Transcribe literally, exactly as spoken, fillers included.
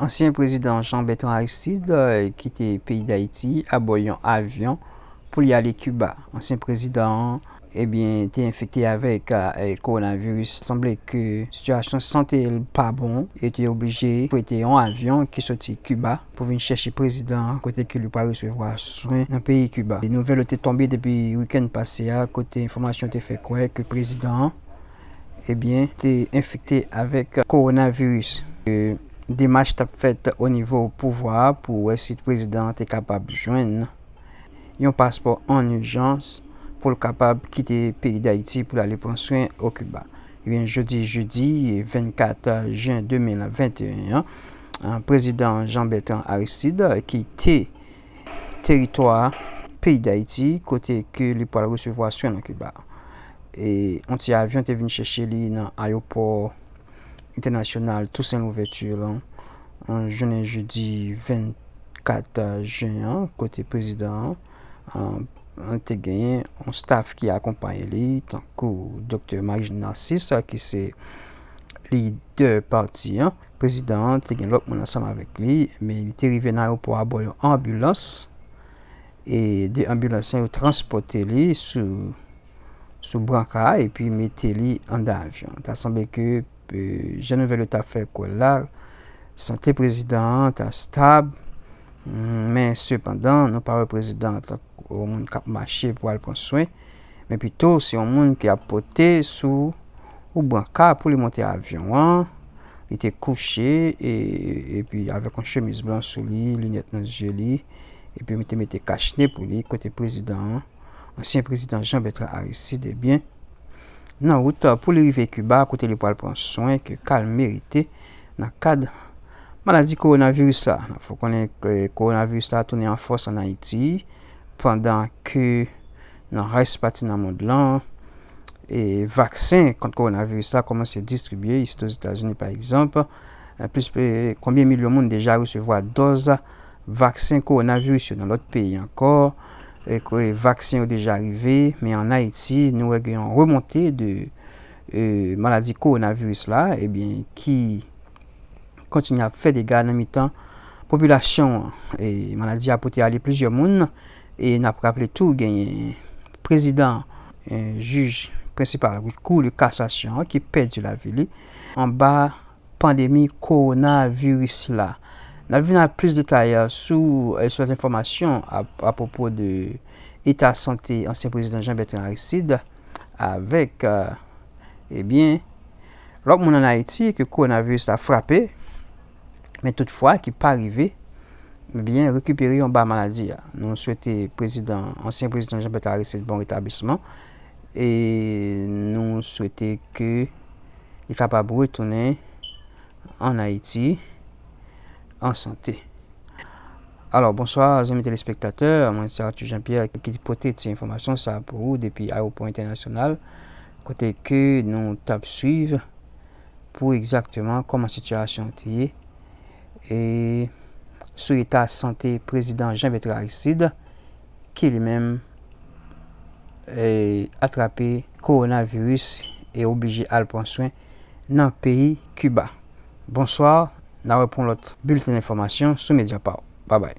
Ansyen prezidan Jean Bertrand Aristide, eh, kite peyi Dayiti abò yon avyon pou li ale Kiba. Ansyen prezidan an, ebyen, te enfekte avèk, eh, kowonaviris. Sanble ke sitiyasyon sante l pa bon e te oblije fwete yon avyon ki soti Kiba pou vin chèche prezidan an kote ke li pral resevwa swen nan peyi Kiba. E nouvèl yo te tonbe depi wikenn pase a, kote enfòmasyon te fè kwè ke prezidan an, ebyen, te enfekte avèk kowonaviris. E demach t ap fèt o nivo pouvwa a pou wè si prezidan an te kapab jwenn yon paspò an ijans pou l kapab kite peyi Dayiti pou l ale pran swen o Kiba. Ebyen, jodi jedi vennkat jen de mil venteyen an, prezidan Jean Bertrand Aristide kite teritwa peyi Dayiti kote ke li pral resevwa swen nan Kiba. E yon ti avyon te vin chèche li nan ayewopò entènasyonal Toussaint Louverture lan, an jounen jedi vennkat jen an, kote prezidan an, an, an te genyen yon staf ki akonpaye li, tankou doktè Marie Jeanne Narcisse, ki se lidè pati an. Prezidan an te gen lòt moun ansanm avèk li, men li te rive nan ayewopò a bò yon anbilans. E de anbilans lan, yo transpòte li sou, sou branka epi mete li anndan avyon. Ta sanble ke, eh, jan nouvèl yo ta fè kwè la, sante prezidan an ta stab, men sepandan, nou pa wè prezidan an tankou yon moun k ap mache pou al pran swen, men pito se yon moun ki ap pote sou yon branka pou li monte avyon an. Li te kouche e, epi avèk yon chemiz blan sou li, linèt nan zye li, epi li te mete kachne pou li kote prezidan an, ansyen prezidan Jean Bertrand Aristide, ebyen, nan wout pou li rive Kiba kote li pral pran swen ke ka l merite nan kad maladi kowonaviris la. Fò konnen ke kowonaviris la tounen an fòs ann Ayiti, pandan ke nan rès pati nan mond lan, e vaksen kont kowonaviris la kòmanse distribye isit Ozetazini, pa egzanp. E plis ke konbyen milyon moun deja resevwa dòz vaksen kowonaviris yo nan lòt peyi ankò, e ke vaksen yo deja rive, men ann Ayiti, nou wè gen yon remonte de, e, maladi kowonaviris la, ebyen, ki kontinye ap fè dega nan mitan popilasyon an. E maladi a pote ale plizyè moun, e n ap raple tou, genyen prezidan, e, jij prensipal Kou de Kasasyon an ki pèdi lavi li anba pandemi kowonaviris la. N ap vin ak plis detay, eh, sou, eh, sou lòt enfòmasyon a, apwopo de eta sante ansyen prezidan Jean Bertrand Aristide avèk, eh, ebyen, lòt moun ann Ayiti ke kowonaviris la frape, men toutfwa ki pa rive, ebyen, rekipere anba maladi a. Nou swete prezidan, ansyen prezidan Jean Bertrand Aristide bon retablisman e nou swete ke li kapab retounen ann Ayiti an sante. Alò, bonswa, zanmi telespektatè, mwen se Arthur Jean-Pierre ki pote ti enfòmasyon sa pou ou depi ayewopò entènasyonal, kote ke nou t ap swiv pou egzakteman kòman sitiyasyon an te ye, e sou eta sante prezidan Jean Bertrand Aristide, ki li menm, e, atrape kowonaviris e oblije al pran swen nan peyi Kiba. Bonswa, n a repran lòt bilten enfòmasyon sou medya pa w. Babay.